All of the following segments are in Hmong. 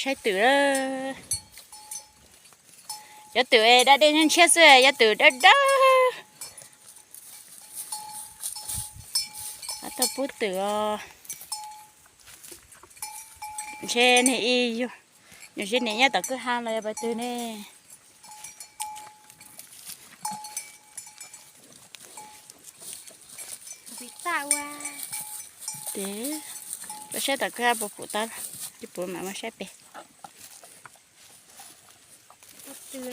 Saib twm, cov twm daj dej ntshiab xwb, cov twm dawb dawb. Tau pub twm os. Ntshe nws ib yug, nws ntshe nws nyob tom kwj ha los yog pab twg ne. Tes, koj saib tom kwj ha puas pum tau, tsis pum mam mus saib pem. Nim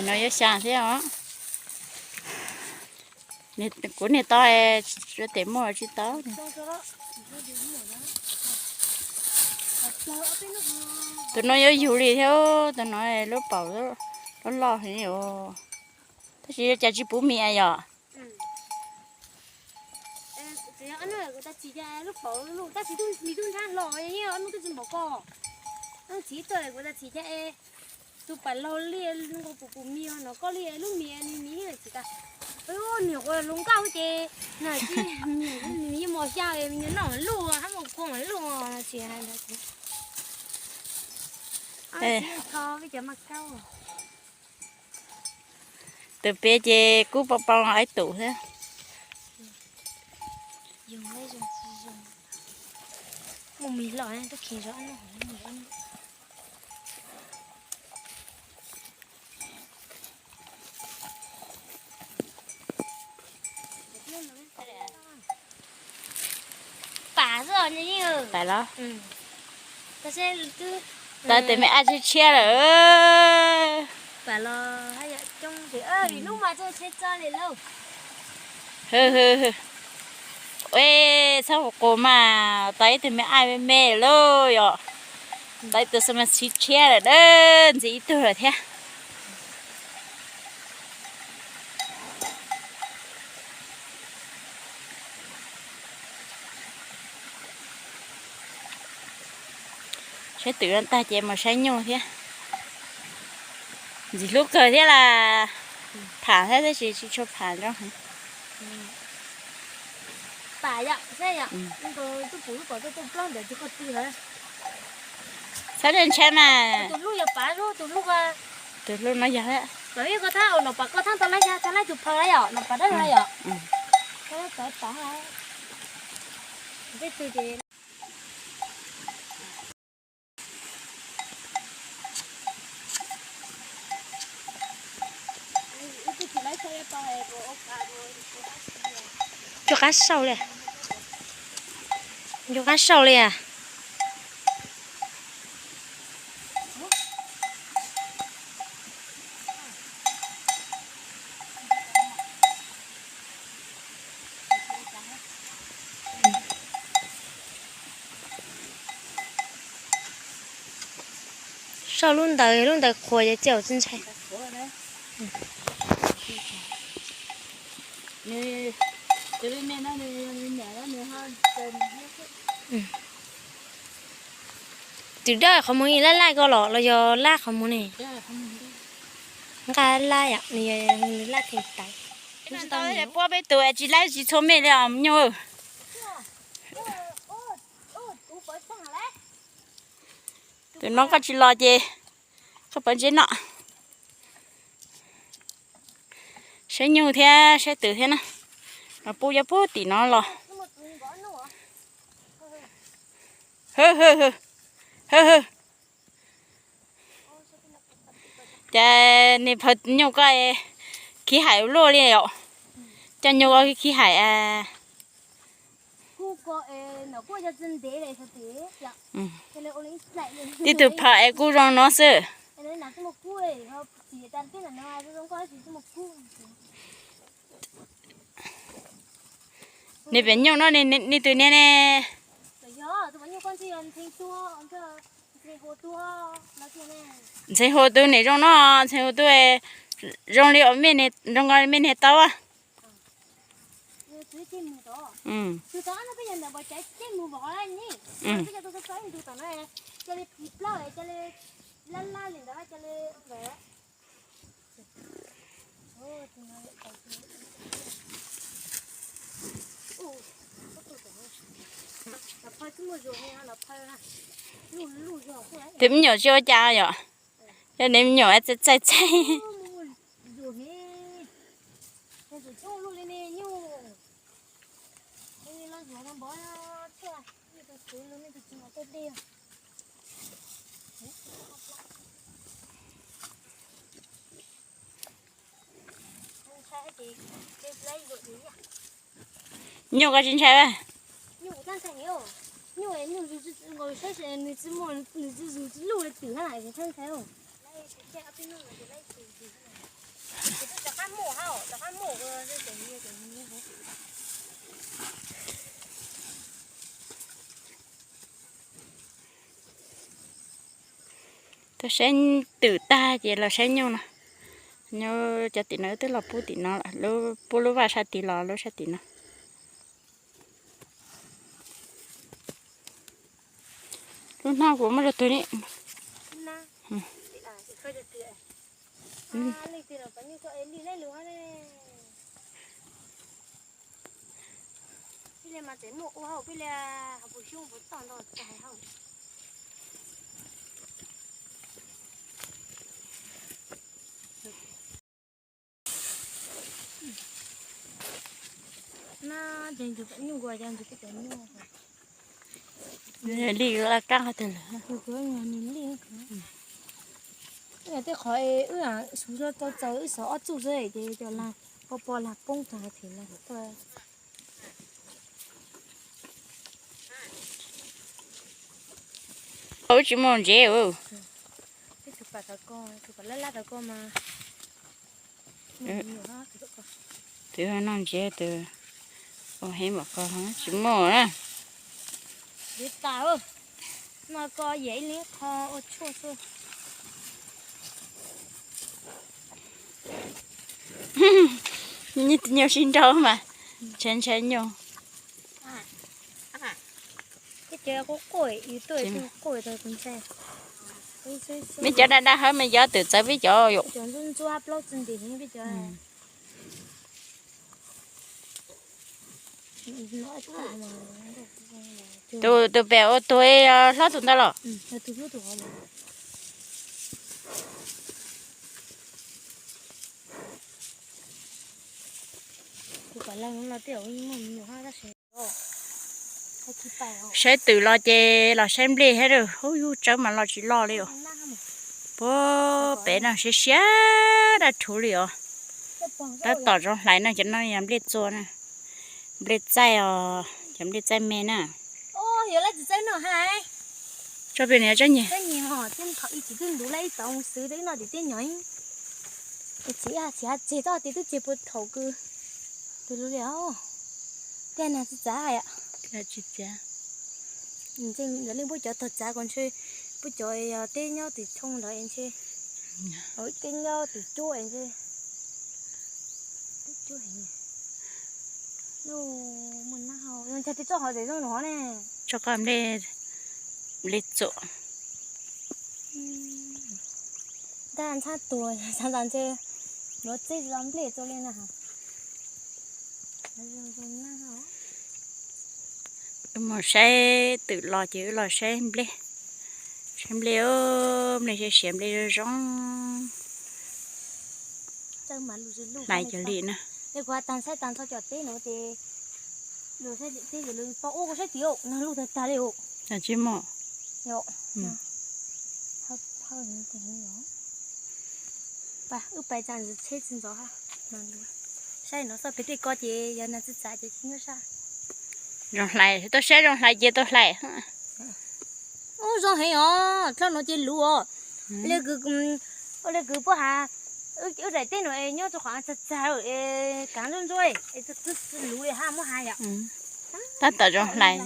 no yuav xya thiab os. Kuv niag to, tes muaj tsis tau. Tus no yuav yug li thiab, tus no lub paum loj loj heev os. Tab sis cas tsis pub mis yom? Tus pam laug li nkaus pum pum mis no koj li lub mis ni mis tsis tas. Niam ua hluas nkauj ces nws yeej mos xya me nyuam noj luj hab mus kua luj no tsis hais ntawd. Tsis tho peb cov maj kaub. Tus pem ces kub pau pau aib tus thiab. Mus mis los tub kheev zov no. Pam xwb os. Pam los? Tau tus me ab tshiab tshiab lawm. Pam los haj yam coob ces lub mas txog tsheb txog li lauj. Hwj hwj hwj. Ua txhob qus mas tau ib tug me ab me me lauj yom. Tau ib tug xwb mas txhib tshiab lawm, ntxiv ib tug lawm thiab. Saib twm no tag ces mus saib nyuj thiab. Ntxim hlub kawg thiab las. Pham thiab tab sis tsis tshua pham zoo. Txhob ntshai mas. Tus hlub no yog. Cua qab sau li, cua qab sau li as. Sau lub ntawd, lub ntawd qhuav ces txiaum tsis ntshai. Twm dawb qhov muag laj laj ko los los yog laj qhov muag ne? Nqa laj yom, nws yog laj theem tawv. Puab peb tus tsis laib tsis txhua me li os nyuj. Tus no koj tsis los ces koj pov ntsej no. Saib nyuj thiab saib twm thiab na. Mas pub cov pub tim no los. Hwj hwj hwj, hwj hwj. Cas niag phaw nyuj koj khib hais ua luaj li yom? Coj nyuj koj khib hais. Tib tug phaw es kuj zoo no xwb. Niag pem nyuj no, niag twg niag ne? Ntxhee Hua tug niag zoo no, Ntxhee Hua tug zoo li, zoo nkaus li me niag taub. Tus me nyuam tsis ua cas yom, yog niag me nyuam txaij txaij. Nyuj koj tsis ntshai a? Twb saib twm tag ces los saib nyuj no. Nyuj cov tim no twb los pub tim no lawm, lub pub lub vaj sab tid los lub sab tim no. Lub hnub kuv muaj tug ni. Li laj kab qhov twg lawm. Tej qhov wb suv tau txaus wb xov ob txuj xwb ces cov lag poj poj lag poob tag them lag tuaj. Wb tsis muaj ntsev. Twb lab lab tau ko mas. Twb noj ntsev tus ua heev npaum ko tsis muaj na. Noj ko yam ib leeg qho ua tshuaj xwb. Nyuj sib nraus mas ntshai ntshai nyuj. Meb cov daj daj hawb mas yog twm txawv peb cov yom. Tus pem ua tus hlob tus ntawd los. Saib twm los ces los saib nplej thiab, ub yug tsawb mas los tsis loj li os. Puag pem no siab siab daj rhuv li os. Tab tom zoo hlais no, cov no yog nplej txua na, nplej txaij os, cov nplej txaij me na. Tso pem niam tsob nyiag. Txiv txiv tseg txoj ti twb tseg puag thaum kws tus lub liam. Tej nag txiv txav. Ntxeev ntawd li puab cov tog txav ko ntshe, puab cov yog teb nyob tim tshooj ntawd es ntshe, teb nyob tim cuab es ntshe. Muaj nab hau, yog ntshai twb txoj hov zem zoo no ne. Tso koj nplej, nplej txuam. Ntaj ntxhab tuag, xav tas ntshe yuav txib tsis tau nplej txua li na. Wb mus saib twm los ces wb los saib nplej, saib nplej, nplej siav siav nplej zoo zoo. Hlais cov li na. Kuv tag saib tag nrho cov teb no ces, teb lawv pab ua kuv saib tim no lug tag tag li. Tsis muaj. Wb pais tsa ntsis tsheb tsis ntxov. Saib no xoj pem tej ko ces yog nag txiv txav ces tsis nyob sab. Zoo hlais, tuaj saib zoo hlais ces tuaj hlais. Ub zoo heev os, dlhau no ces luv os. Li kws, li kws puab has, wb daim teb no es nyob rau qhov txag txag, kaav ntsuab ntsuab, luv li hab muab has yom. Tab tom zoo hlais.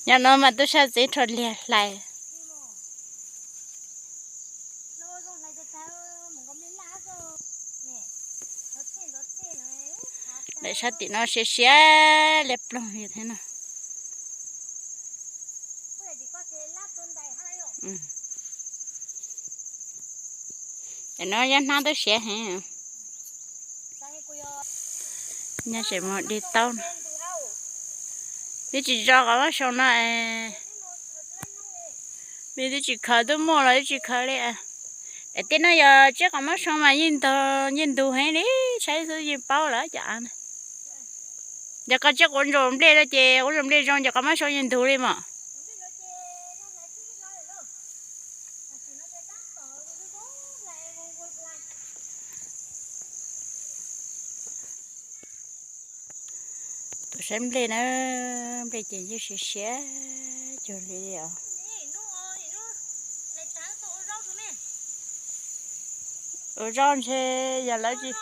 Yog no mas tub sab txiv rho liag hlais. Daim sab tim no siav siav liab ploog li thiab no. Daim no yog hnab twb siav heev. Nyob tseem mus de taub no. Twb tsis tso qhov mab soo no. Vim twb tsis khaws, twb muaj los twb tsis khaws li. Es tej no yog tsiab qhov mab soo mas yeej ntog yeej ntug heev li, saib xwb yeej paub lawm cov av na. Yog koj tsiab quav ntsuas nplej no ces quav ntsuas nplej zoo ces qhov mab soo yeej ntug li mas. Tus saib nplej na, nplej ces yeej siav siav cuag li os. Ua zaub ntshe yog lawv tsis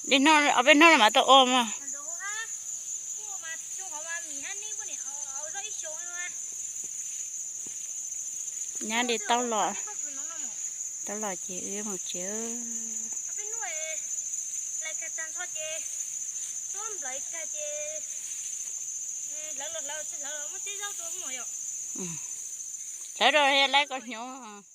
li no, ob peb hnub no mas tau ua mas. Nyab li taub los, taub los ces wb mus tsev. Hlawv rau lawv kom hnyuv.